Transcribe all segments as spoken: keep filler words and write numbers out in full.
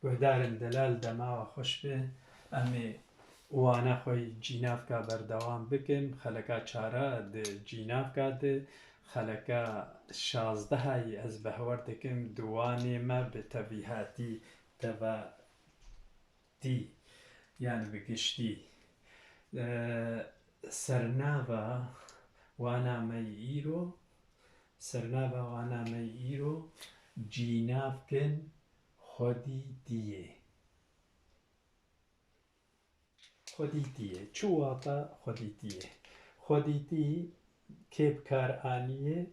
Guhdarên delal, dema we xweş be. Em ê wana xwe yî cînavka berdewam bikin. Xeleka çara di cînavka de, xeleka şazdehayî ez behwer dikim, di wanê me bi tevîhatî, teva tî, yani bi giştî. E, sernava wana me yî îro, sernava wana me yî îro cînavkin xwedîtiyê. Xwedîtiyê. Çi wata xwedîtiyê? Xwedîtî kê bi kar aniye?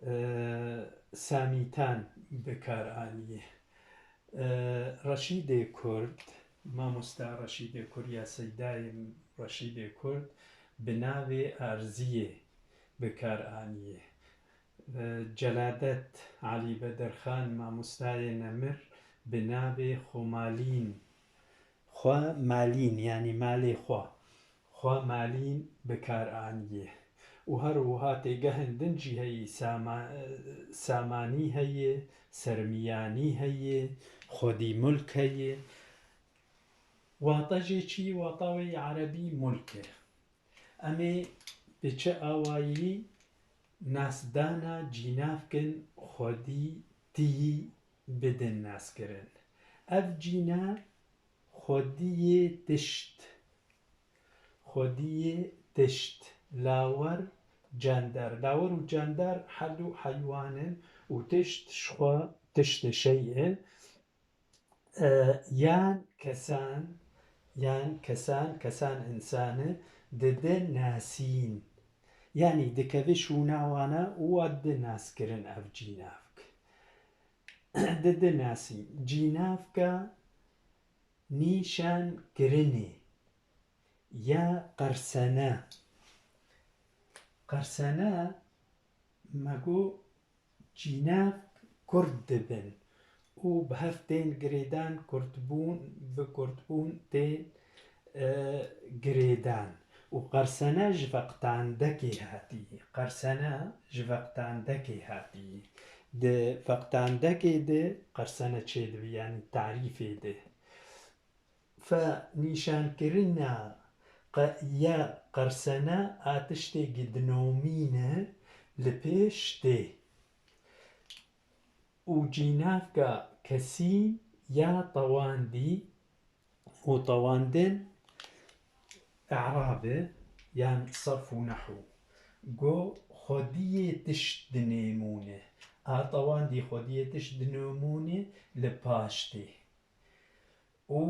E, Samîtan bi kar aniye. E, Reşîdê Kurd, mamosta Reşîdê Kurd ya Seydayê Reşîdê Kurd bi navê Erziyê bi kar aniye. E, Celadet Alî Bedirxan, mamostayê nemir, bi navê Xwemalîn, Xwe Malîn, yanî malê xwe, Xwe Malîn bi kar aniye. Û her wiha têgehên din jî heyî, Sama-, Samanî heye, Sermiyanî heye, Xwedî Mulk heye. Wata jê çi? Wata wê yê erebî mulk e. Em ê bi çi awayî nasdana cînavkin xwedîtiyî bidin naskirin? Ev cînav xwediyê tişt, xwediyê tişt, lawer, candar. Lawer û candar her du heywan in û tişt ji xwe tiştê şey e. E, yan kesan, yan kesan, kesan insani dide nasîn. Yanî dikeve şûna wana û wa dide naskirin ev cînavk. Dide nasîn. Cînavka nîşankirinê ya qersene. Qersene me got cînavk kurt dibin û bi hev tên girêdan, kurtbûn, bi kurtbûn tên, e, girêdan. Û qersene ji veqtandekê hatî. Qersene ji veqtandekê hatî. Di veqtandekê de qersene çêdibe, yanî tarîfê de. Fe nîşankirina qe-, ya qersene a tiştê gi dinomîne li pêş tê. Û cînavka kesîn ya tewandî û tewandin e'rabi yan serf û nehw. Go xwediyê tişt dinêmûne. A tewandî xwediyê tişt dinêmûne li paş tê. Û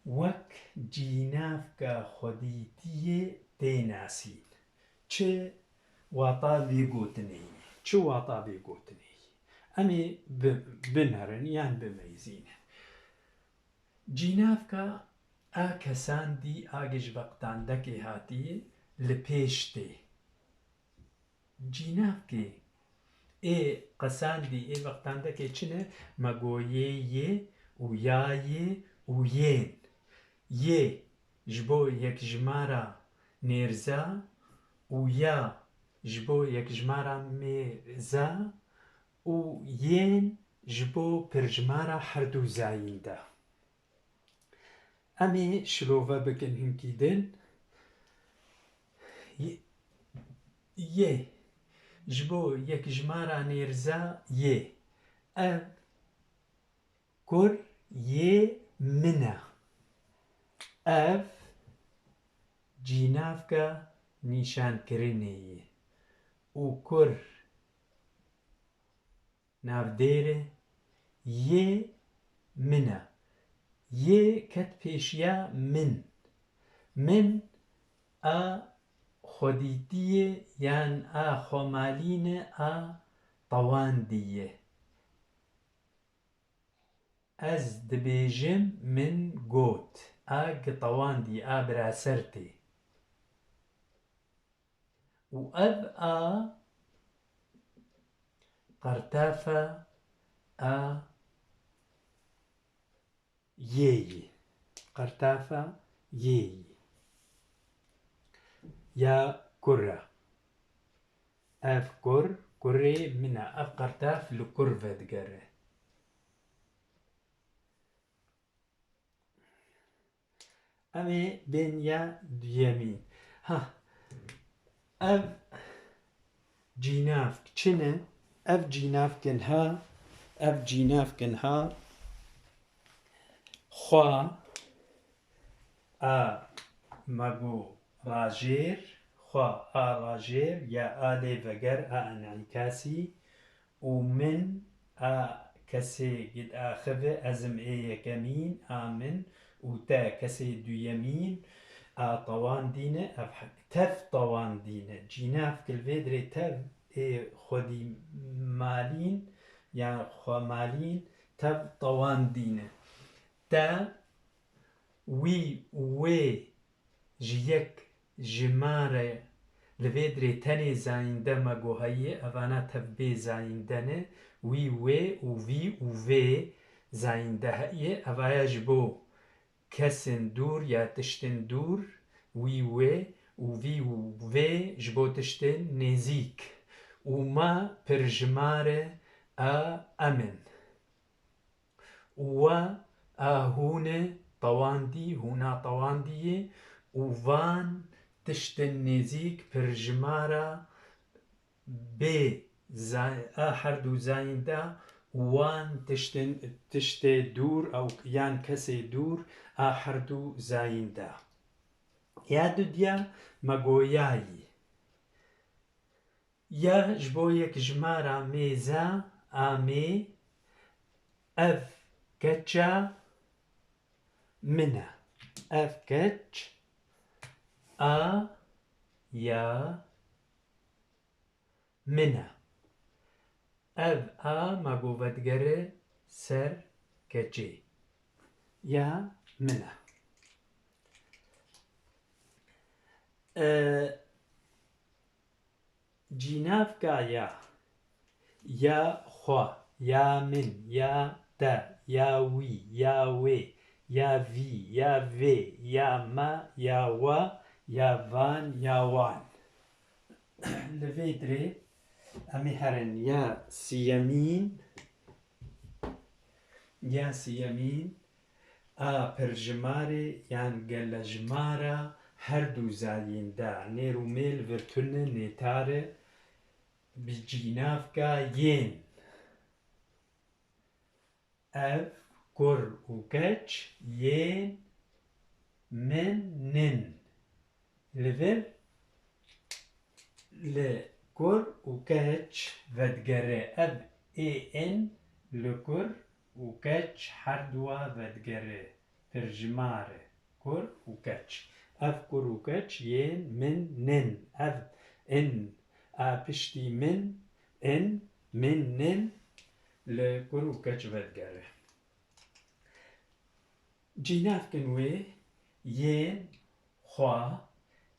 wek cînavka xwedîtiyê tê nasîn. Çi wata vê gotinê ye? Çi wata vê gotinê ye? Em ê bi-, binerin yan bimeyzînin. Cînavka a kesandî a gi ji veqtandekê hatî li pêş tê. Cînavkê ê qesandî ê veqtandekê çi ne? Me go yê, yê û ya yê û yên. Yê ji bo yekjimara nêrza û ya ji bo yekjimara mêza û yên ji bo pirjimara herdu zayîn de. Em ê şilove bikin hinkî din. Y-, yê. Ji bo yekjimara nêrza yê. Ev kur yê min e. Ev cînavka nîşankirinê ye. Û kur navdêre yê min e. Yê ket pêşiya min. Min a xwedîtiyê yan a xwemalîne a tewandî ye. Ez dibêjim min got. A gi tewandî a biraser tê. Û ev a qertafa a yê yî. Qertafa yê yî. Ya kur e. Ev kur, kurê min e. Ev qertaf li kur vedigere. Em ê bên ya duyemîn. Ha, ev cînavk çi ne? Ev cînavkin ha, ev cînavkin ha, xwe, a, me got rajêr, xwe, a, rajêr, ya, a, lêveger, a, enîkasî, û min, a, kesê diaxive, ez im ê yekemîn, a, min, û te, kesê duyemîn, a, tewandî ne, ev he-, tev tewandî ne. Cînavk li vê dirê tev ê xwedî malîn, yan xwemalîn, tev tewandî ne. Te, wî û wê ji yek jimare li vê dirê tenê zayînde me got heye, evana tev bê zayînde ne, wî, wê û vî û vê zayînde heye, evaya ji bo kesên dûr ya tiştên dûr, wî, wê û vî û vê ji bo tiştên nêzîk û me pirjimare a em in. Û we a hûn e tewandî, hûna tewandiyê û van tiştên nêzîk pirjimara bê za-, a her du zayînda û wan tiştên, tiştê dûr ew yan kesê dûr a her du zayînda. Ya dudiya me goyayî. Ya ji bo yek jimara mêza amê, ev keça min e. Ev keç a ya min e. Ev a me got vedigere ser keçê. Ya min e. E, Cînavka ya, ya xwe, ya min, ya te, ya wî, ya wê, ya vî, ya vê, ya me, ya we, ya van, ya wan. Li vê dirê em ê herin ya siyemîn, ya siyemîn, a pirjimarê yan gelejimara her du zayînda nêr û mêl vir tune nêtare bi cînavka yên. Ev kur û keç yên min in. Li vir li kur û keç vedigere. Ev ê in li kur û keç her dua vedigere. Pirjimare kur û keç. Ev kur û keç yên min in. Ev in a piştî min in, min in li kur û keç vedigere. Cînavkin wê yên xwe,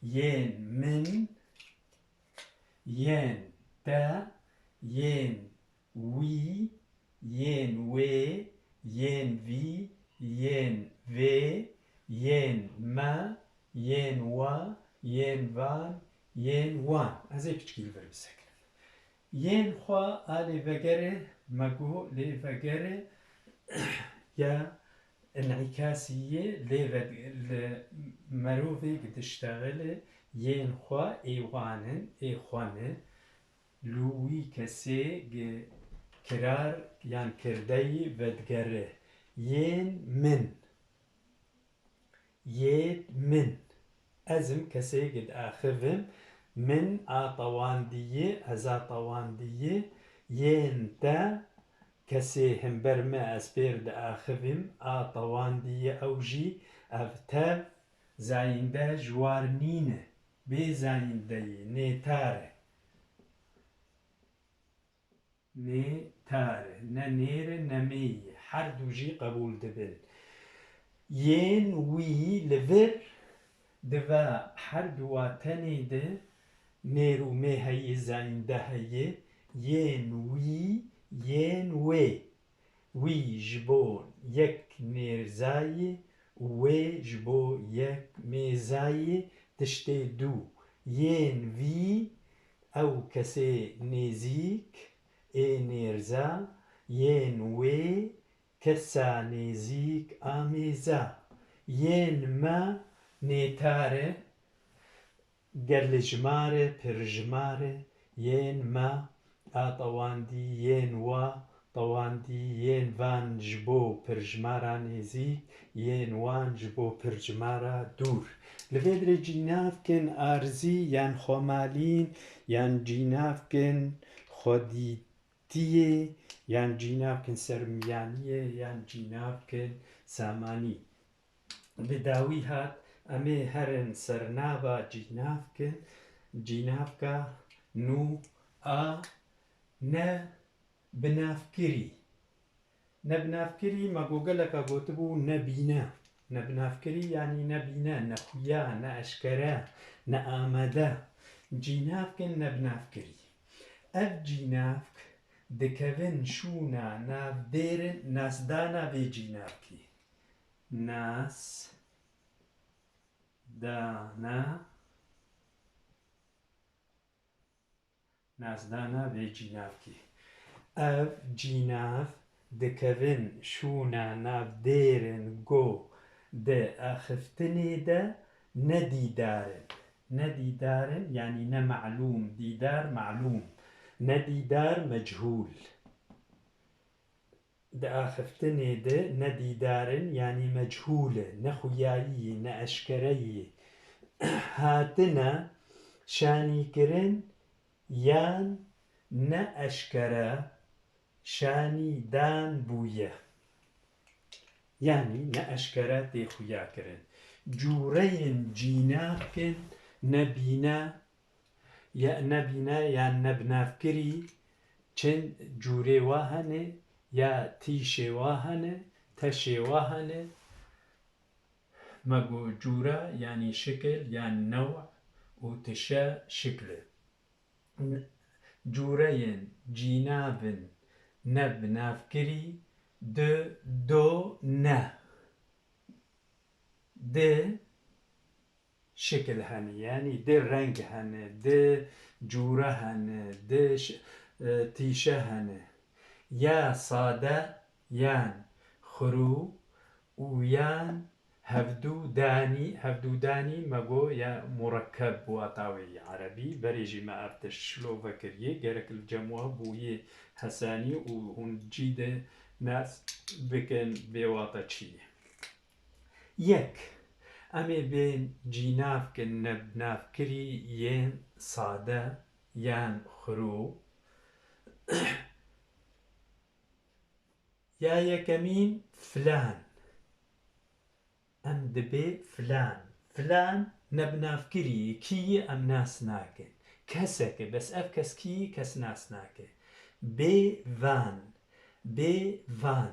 yên min, yên te, yên wî, yên wê, yên vî, yên vê, yên me, yên we, yên van, yên wan. Ez ê piçkî li vir bisekinin. Yên xwe a lêvegerê me got lêvegerê ya înîkasî ye, lê ve-, li merovê diştexile yên xwe ê wan in, ê xwe ne, li wî kesê gi-, kirar yan kirdeyî vedigere. Yên min. Yêd min. Ez im kesê gi diaxivim. Min a tewandiyê, ez a tewandiyê. Yên te, kesê himber me ez pêr diaxivim, a tewandiyê ew jî ev tev zayînde ji war nîne. Bê zayînde ye, nêtar e. Nêtar e, ne nêr e, ne mê ye. Her du jî qebûl dibin. Yên wî li vir di va her dua tenê de nêr û mê heye, zayînde heye. Yên wî, yên wê. Wî ji bo yek nêrza ye û wê ji bo yek mêza ye, tiştê dû. Yên vî, ew kesê nêzîk ê nêrza, yên wê, kesa nêzîk a mêza. Yên me nêtar e, gerlijmar e, pirjimar e, yên me a tewandî, yên wa tewandî, yên van ji bo pirjimara nêzîk, yên wan ji bo pirjimara dûr. Li vê dirê cînavkin arzî yan xwemalîn yan cînavkin xwedî tiyê yan cînavkin sermiyaniyê yan cînavkin samanî. Bi dawî hat, em ê herin ser nava cînavkin, cînavka nû a ne binavkirî. Ne binavkirî, me got geleka gotibû ne bîne. Ne binavkirî yanî ne bîne, ne xuya, ne eşkere, ne amade. Cînavkin ne binavkirî. Ev cînavk dikevin şûna navdêrin nasdana vê cînavkî. Nas dana nasdana vê cînavkî. Ev cînav dikevin şûna navdêrin go di axiftinê de nedîdar in. Nedîdar in, yanî ne malûm, dîdar malûm. Nedîdar mechûl. Di axiftinê de nedîdar in, yanî mechûl e, ne xuyayî, ne eşkere yî. Hatine şanîkirin yan ne eşkere şanî dan bûye. Yanî ne eşkere tê xuya kirin. Cûreyên cînavkin ne bîne ya nebîne yan nebinavkirî çend cûrê wa hene, ya tîşê wa hene, teşê wa hene. Me got cûre yanî şikil yan new û tişe şikil e. N-, cûreyên cînavin nebinavkirî di do ne. Di şikil hene, yanî di reng hene, di cûre hene, di ş-, e, tîşe hene. Ya sade yan xirû û yan hevdû danî, hevdû danî me got ya murekkeb wata wê yê erebî, berê jî me ev tişt şilove kiriye, gerek li cem we bûyê hesanî û hûn cî de nas bikin bê wata çi ye. Yek, em ê bên cînavkin nebnavkirî yên sade yan xirû. Ya yekemîn filan. Em dibê filan. Filan nebnavkirî, kî yî em nas nakin. Kesek e, bes ev kes kî yî kes nas nake. Bê van, bê van.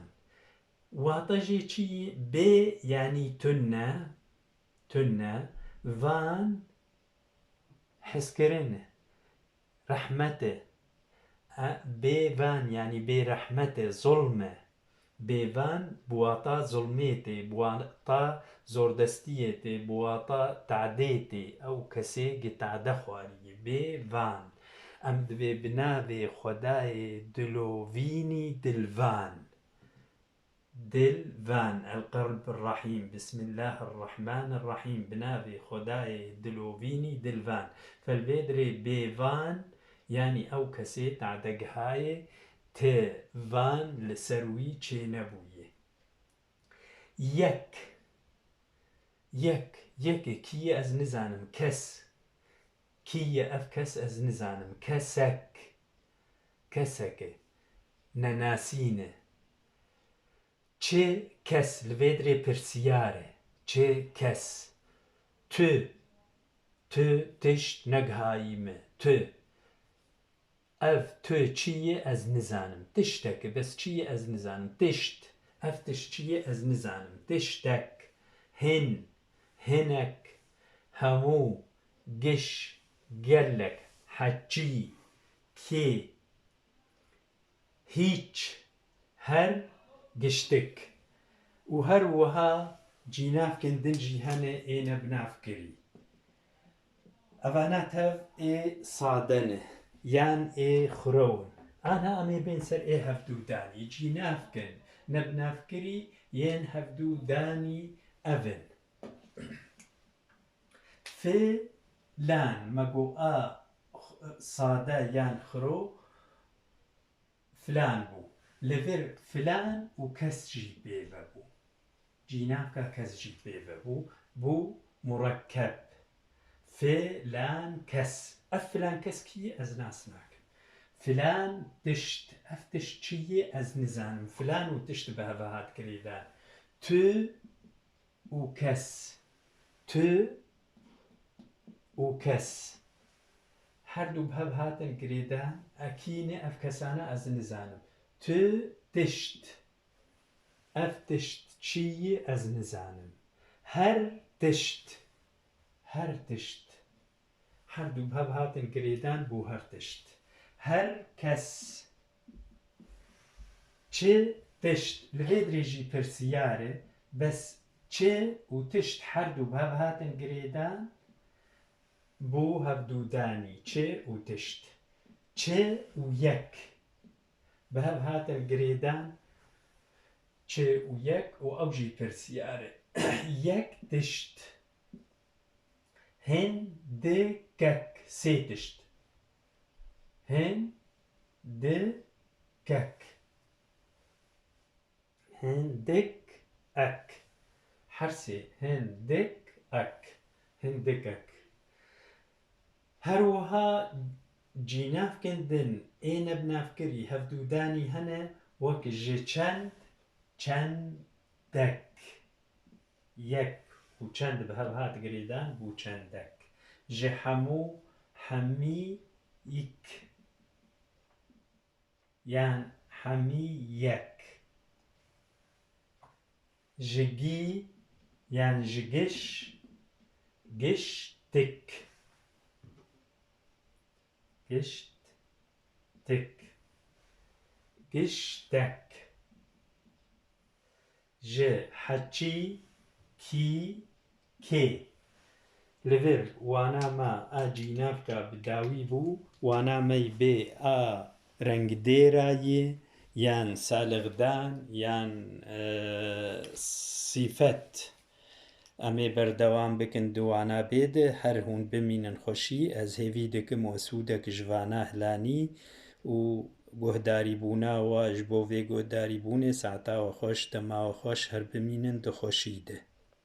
Wate jê çi yî? Bê yanî tune, tune, van hezkirin e, rehmet e. E, bê van yanî bê rehmet e, zulm e. Bê van bi wata zulmê tê, bi wata zordestiyê tê, bi wata tadê tê. Ew kesê gi tade xwarî ye. Bê van. Em divê bi navê Xwedayê dilovînî dilvan. Dilvan, El-Qelb Rahîm, Bismillahir Rahmanir Rahîm, bi navê Xwedayê dilovînî dilvan. Fel vê dirê bêvan, yanî ew kesê tadegihayê ti van li ser wî çênebûye. Yek, yek, yekê kî ye ez nizanim, kes. Kî ye ev kes ez nizanim, kesek, kesek e, nenasîn e. Çi kes, li vê dirê pirsiyar e. Çi kes. Tu, tu tişt negihayî me. Tu. Ev tu çi ye ez nizanim. Tiştek e, bes çi ye ez nizanim. Tişt. Ev tişt çi ye ez nizanim. Tiştek. Hin. Hinek. Hemû. Giş. Gelek. Heçî. Kê. Hîç, her, giştik. Û her wiha cînavkên din jî hene ê nebinavkirî. Evana tev ê sade ne, yan ê xuro in. Anha em ê bên ser ê hevdûdanî. Cînavkin nebinavkirî yên hevdûdanî Ev in. Filan, me got a x-, sade yan xiro filan bû. Li vir filan û kes jî pê ve bû. Cînavka kes jî pê ve bû. Bû murekkeb. Filan kes. Ev filan kes kî ye ez nas nakim. Filan tişt. Ev tişt çi ye ez nizanim. Filan û tişt bi hev hat girêdan. Tu û kes. Tu û kes. Her du bi hev hatin girêdan. E kî ne ev kesana ez nizanim. Tu tişt. Ev tişt çi ye ez nizanim. Her tişt. Her tişt. Her du bi hev hatin girêdan bû her tişt. Her kes. Çi tişt. Li vê dirê jî pirsiyar e. Bes çi û tişt her du bi hev hatin girêdan. Bû hevdûdanî çi û tişt. Çi û yek. Bi hev hatin girêdan çi û yek û ew jî pirsiyar e. Yek tişt. Hin, di, kek. Sê tişt. Hin, di, kek. Hindik ek. Her sê hindik ek. Hindik ek. Her wiha cînavkên din ê nebnavkirî hevdûdanî hene, wek ji çend, çendek. Yek û çend bi hev hat girêdan bû çendek. Ji hemû, hemî, îk. Yan hemî yek. Ji gî yan ji giş, giştik. Giştik. Giştek. Ji heçî, kî, kê. Li vir wana me a cînavka bi dawî bû, wana me yê bê a rengdêra yê, yan salixdan, yan, e, sîfet. Em ê berdewam bikin di wana bê de, her hûn bimînin xweşî. Ez hêvî dikim we sûdek ji vana hilanî û guhdarîbûna we ji bo vê guhdarîbûnê, saeta we xweş, dema we xweş, her bimînin di xweşî de.